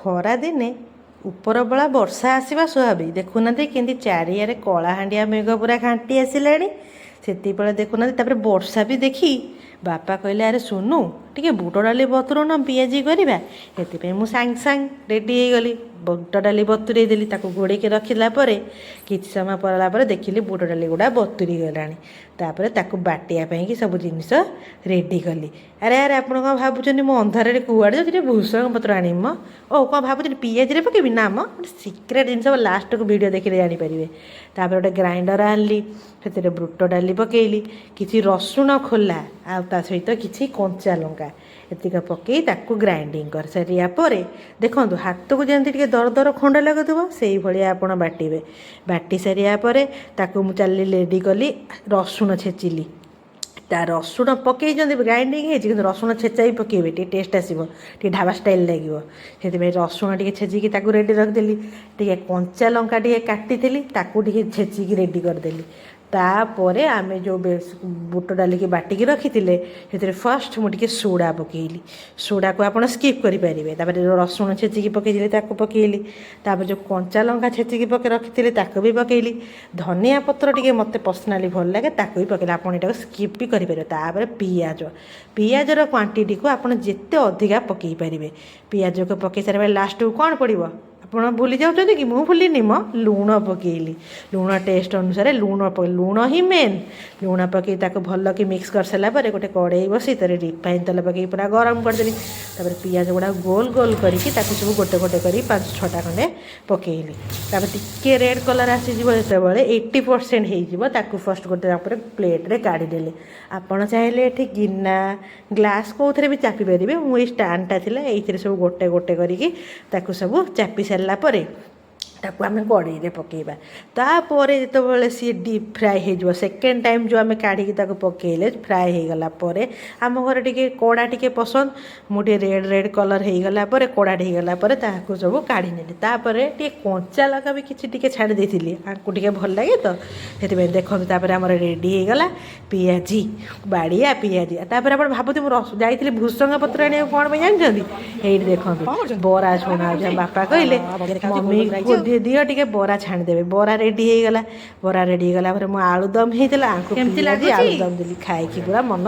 ଖରାଦିନେ ଉପରବେଳା ବର୍ଷା ଆସିବା ସ୍ୱାଭାବିକ। ଦେଖୁନାହାନ୍ତି କେମିତି ଚାରିଆଡ଼େ କଳାହାଣ୍ଡିଆ ମେଘ ପୁରା ଘାଣ୍ଟି ଆସିଲାଣି। ସେତିକିବେଳେ ଦେଖୁନାହାନ୍ତି, ତାପରେ ବର୍ଷା ବି ଦେଖି ବାପା କହିଲେ, ଆରେ ସୁନୁ, ଟିକେ ବୁଟ ଡାଲି ବତୁରଉନ, ପିଆଜି କରିବା। ସେଥିପାଇଁ ମୁଁ ସାଙ୍ଗେ ସାଙ୍ଗେ ରେଡ଼ି ହେଇଗଲି। ବୁଟ ଡାଲି ବତୁରେଇ ଦେଲି। ତାକୁ ଘୋଡ଼େଇକି ରଖିଲା ପରେ କିଛି ସମୟ ପରଲା ପରେ ଦେଖିଲି ବୁଟ ଡାଲି ଗୁଡ଼ା ବତୁରି ଗଲାଣି। ତାପରେ ତାକୁ ବାଟିବା ପାଇଁକି ସବୁ ଜିନିଷ ରେଡ଼ି କଲି। ଆରେ ଆରେ, ଆପଣ କ'ଣ ଭାବୁଛନ୍ତି ମୁଁ ଅନ୍ଧାରରେ କୁଆଡ଼େ ଯାଉଛି? ଟିକେ ଭୃସଙ୍ଗ ପତ୍ର ଆଣିବି ମ। ଓ, କ'ଣ ଭାବୁଛନ୍ତି ପିଆଜିରେ ପକେଇବି? ନା ମ, ଗୋଟେ ସିକ୍ରେଟ୍ ଜିନିଷ, ଲାଷ୍ଟକୁ ଭିଡ଼ିଓ ଦେଖିଲେ ଜାଣିପାରିବେ। ତାପରେ ଗୋଟେ ଗ୍ରାଇଣ୍ଡର ଆଣିଲି, ସେଥିରେ ବୁଟ ଡାଲି ପକେଇଲି, କିଛି ରସୁଣ ଖୋଲା ଆଉ ତା ସହିତ କିଛି କଞ୍ଚା ଲଙ୍କା, ଏତିକ ପକେଇ ତାକୁ ଗ୍ରାଇଣ୍ଡିଙ୍ଗ କରିସାରିବା ପରେ ଦେଖନ୍ତୁ, ହାତକୁ ଯେମିତି ଟିକେ ଦର ଦର ଖଣ୍ଡ ଲାଗୁଥିବ, ସେଇଭଳିଆ ଆପଣ ବାଟିବେ। ବାଟି ସାରିବା ପରେ ତାକୁ ମୁଁ ଚାଲିଲି ରେଡ଼ି କଲି। ରସୁଣ ଛେଚିଲି। ତା ରସୁଣ ପକେଇଛନ୍ତି, ଗ୍ରାଇଣ୍ଡିଙ୍ଗ ହେଇଛି, କିନ୍ତୁ ରସୁଣ ଛେଚା ବି ପକେଇବେ, ଟିକେ ଟେଷ୍ଟ ଆସିବ, ଟିକେ ଢାବା ଷ୍ଟାଇଲ୍ ଲାଗିବ। ସେଥିପାଇଁ ରସୁଣ ଟିକେ ଛେଚିକି ତାକୁ ରେଡ଼ି ରଖିଦେଲି। ଟିକେ କଞ୍ଚା ଲଙ୍କା ଟିକେ କାଟିଥିଲି, ତାକୁ ଟିକେ ଛେଚିକି ରେଡ଼ି କରିଦେଲି। ତାପରେ ଆମେ ଯେଉଁ ବୁଟ ଡାଲିକି ବାଟିକି ରଖିଥିଲେ, ସେଥିରେ ଫାର୍ଷ୍ଟ ମୁଁ ଟିକେ ସୋଡ଼ା ପକେଇଲି। ସୋଡ଼ାକୁ ଆପଣ ସ୍କିପ୍ କରିପାରିବେ। ତାପରେ ଯେଉଁ ରସୁଣ ଛେଚିକି ପକେଇଥିଲି, ତାକୁ ପକେଇଲି। ତାପରେ ଯେଉଁ କଞ୍ଚା ଲଙ୍କା ଛେଚିକି ପକେଇ ରଖିଥିଲି, ତାକୁ ବି ପକେଇଲି। ଧନିଆ ପତ୍ର ଟିକେ ମୋତେ ପର୍ସନାଲି ଭଲ ଲାଗେ, ତାକୁ ବି ପକେଇଲି। ଆପଣ ଏଇଟାକୁ ସ୍କିପ୍ ବି କରିପାରିବେ। ତାପରେ ପିଆଜ, ପିଆଜର କ୍ୱାଣ୍ଟିଟିକୁ ଆପଣ ଯେତେ ଅଧିକା ପକେଇ ପାରିବେ। ପିଆଜକୁ ପକେଇ ସାରିବା ପରେ ଲାଷ୍ଟକୁ କ'ଣ ପଡ଼ିବ, ଆପଣ ଭୁଲି ଯାଉଛନ୍ତି କି? ମୁଁ ଭୁଲିନି ମ। ଲୁଣ ପକେଇଲି। ଲୁଣ ଟେଷ୍ଟ ଅନୁସାରେ ଲୁଣ। ଲୁଣ ହିଁ ମେନ୍। ଲୁଣ ପକେଇ ତାକୁ ଭଲକି ମିକ୍ସ କରିସାରିଲା ପରେ ଗୋଟେ କଡ଼େଇ ବସି ତାରେ ରିଫାଇନ୍ ତେଲ ପକେଇ ପୁରା ଗରମ କରିଦେଲି। ତାପରେ ପିଆଜ ଗୁଡ଼ାକ ଗୋଲ ଗୋଲ କରିକି ତାକୁ ସବୁ ଗୋଟେ ଗୋଟେ କରି ପାଞ୍ଚ ଛଅଟା ଖଣ୍ଡେ ପକେଇଲି। ତାପରେ ଟିକେ ରେଡ଼୍ କଲର୍ ଆସିଯିବ ଯେତେବେଳେ, 80% ହେଇଯିବ, ତାକୁ ଫାର୍ଷ୍ଟ ଗୋଟେ ତାପରେ ପ୍ଲେଟ୍ରେ କାଢ଼ିଦେଲି। ଆପଣ ଚାହିଁଲେ ଏଠି ଗିନା, ଗ୍ଲାସ୍ କେଉଁଥିରେ ବି ଚାପି ପାରିବେ। ମୁଁ ଏଇ ଷ୍ଟାଣ୍ଡଟା ଥିଲା, ଏଇଥିରେ ସବୁ ଗୋଟେ ଗୋଟେ କରିକି ତାକୁ ସବୁ ଚାପି ସାରିଲା ପରେ ତାକୁ ଆମେ କଡ଼େଇରେ ପକାଇବା। ତାପରେ ଯେତେବେଳେ ସିଏ ଡିପ୍ ଫ୍ରାଏ ହେଇଯିବ, ସେକେଣ୍ଡ ଟାଇମ୍ ଯେଉଁ ଆମେ କାଢ଼ିକି ତାକୁ ପକାଇଲେ, ଫ୍ରାଏ ହେଇଗଲା ପରେ, ଆମ ଘରେ ଟିକେ କଡ଼ା ଟିକେ ପସନ୍ଦ, ମୁଁ ଟିକେ ରେଡ଼୍ ରେଡ଼୍ କଲର୍ ହେଇଗଲା ପରେ, କଡ଼ା ହେଇଗଲା ପରେ ତାକୁ ସବୁ କାଢ଼ି ନେଲି। ତାପରେ ଟିକେ କଞ୍ଚା ଲଙ୍କା ବି କିଛି ଟିକେ ଛାଡ଼ି ଦେଇଥିଲି, ଆଙ୍କୁ ଟିକେ ଭଲ ଲାଗେ ତ ସେଥିପାଇଁ। ଦେଖନ୍ତୁ, ତାପରେ ଆମର ରେଡ଼ି ହେଇଗଲା ପିଆଜି, ବାଡ଼ିଆ ପିଆଜି। ତାପରେ ଆପଣ ଭାବୁଥିବେ ମୁଁ ଯାଇଥିଲି ଭୃସଙ୍ଗ ପତ୍ର ଆଣିବାକୁ କ'ଣ ପାଇଁ, ଜାଣିଛନ୍ତି? ଏଇଠି ଦେଖନ୍ତୁ, ବରା ଛଣା ହେଉଛି। ଆମ ବାପା କହିଲେ, ମମି ଦିଅ ଟିକେ ବରା ଛାଣିଦେବେ। ବରା ରେଡ଼ି ହେଇଗଲା। ବରା ରେଡ଼ି ହେଇଗଲା ପରେ ମୁଁ ଆଳୁଦମ ହେଇଥିଲା, ଆଙ୍କୁ କେମିତି ପିଆଜି ଲାଗୁଛି? ଆଳୁଦମ ଦେଲି, ଖାଇକି ପୁରା ମନ